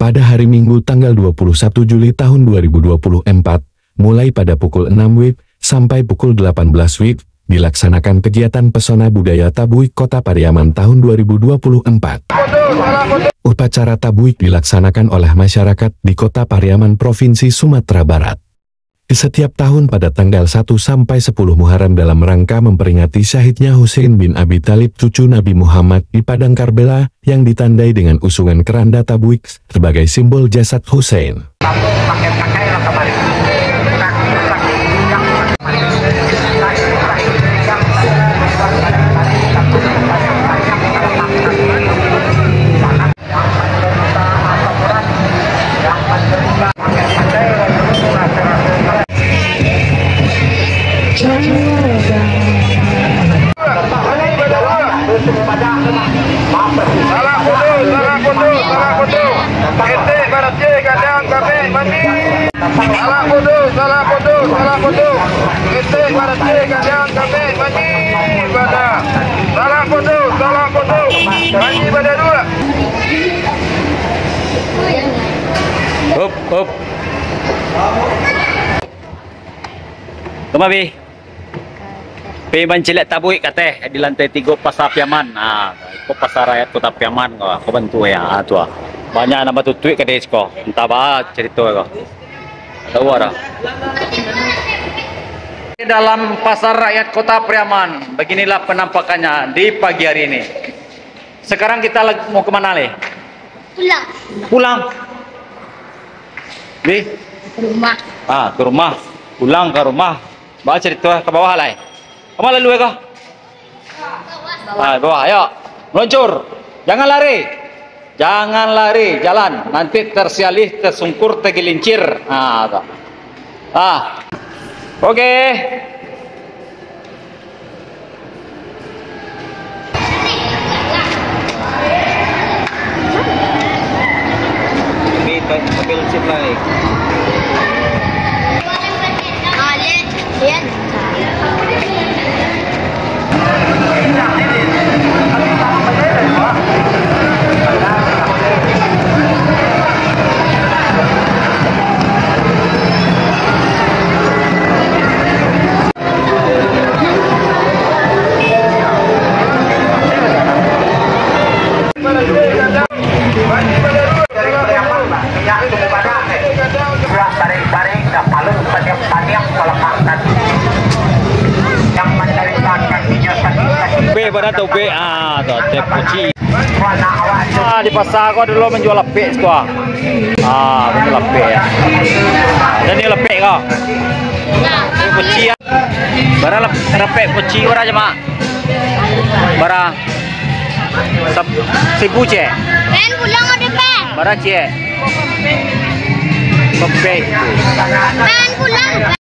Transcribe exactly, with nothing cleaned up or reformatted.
Pada hari Minggu tanggal dua puluh satu Juli tahun dua ribu dua puluh empat, mulai pada pukul enam wib sampai pukul delapan belas wib, dilaksanakan kegiatan Pesona Budaya Tabuik Kota Pariaman tahun dua ribu dua puluh empat. Upacara tabuik dilaksanakan oleh masyarakat di Kota Pariaman, Provinsi Sumatera Barat. Di setiap tahun pada tanggal satu sampai sepuluh Muharram dalam rangka memperingati syahidnya Husein bin Abi Thalib, cucu Nabi Muhammad, di Padang Karbala, yang ditandai dengan usungan keranda tabuik sebagai simbol jasad Husein. Salah foto, salah foto, salah foto. Etek baracik gadang kami mandi. Salah foto, salah foto, salah foto. Etek baracik gadang kami mandi. Bana. Salah foto, salah foto. Mandi bana dua. Up, up. Kama, Bi? Pi mancilek tabuik kateh di lantai tigo Pasar Piaman. Ah, iko pasar rakyat Kota Piaman ko, ko bantuak ya. Ah, tu ah. Banyak nan batutuik ka di siko. Entah ba carito ko. Tahu ada. Dalam pasar rakyat Kota Piaman, beginilah penampakannya di pagi hari ini. Sekarang kita lag-, mau ke mana, Le? Pulang. Pulang? Di? Ke rumah. Ah, ke rumah. Pulang ke rumah. Bawa cerita ke bawah, Lai. Kamu lalu ya, kah? Ah, bawah, ayo. Meluncur. Jangan lari. Jangan lari, jalan. Nanti tersialih, tersungkur, tergelincir. Ah, tu. Ah. Oke. Ni, ta-, ambil chip lai. Be, pada tu, be. Ah, tu, teh poci. Ah, di pasar ko dulu manjua lapek situ, ah. Ah, manjua lapek, ya. Ado ni lapek ko? Poci, ya. Bara lap-, lapek poci bara, Jamak? Bara? Sab-, saribu, ciek? Pen pulang ado, pen. Bara, ciek? Lapek. Pen pulang.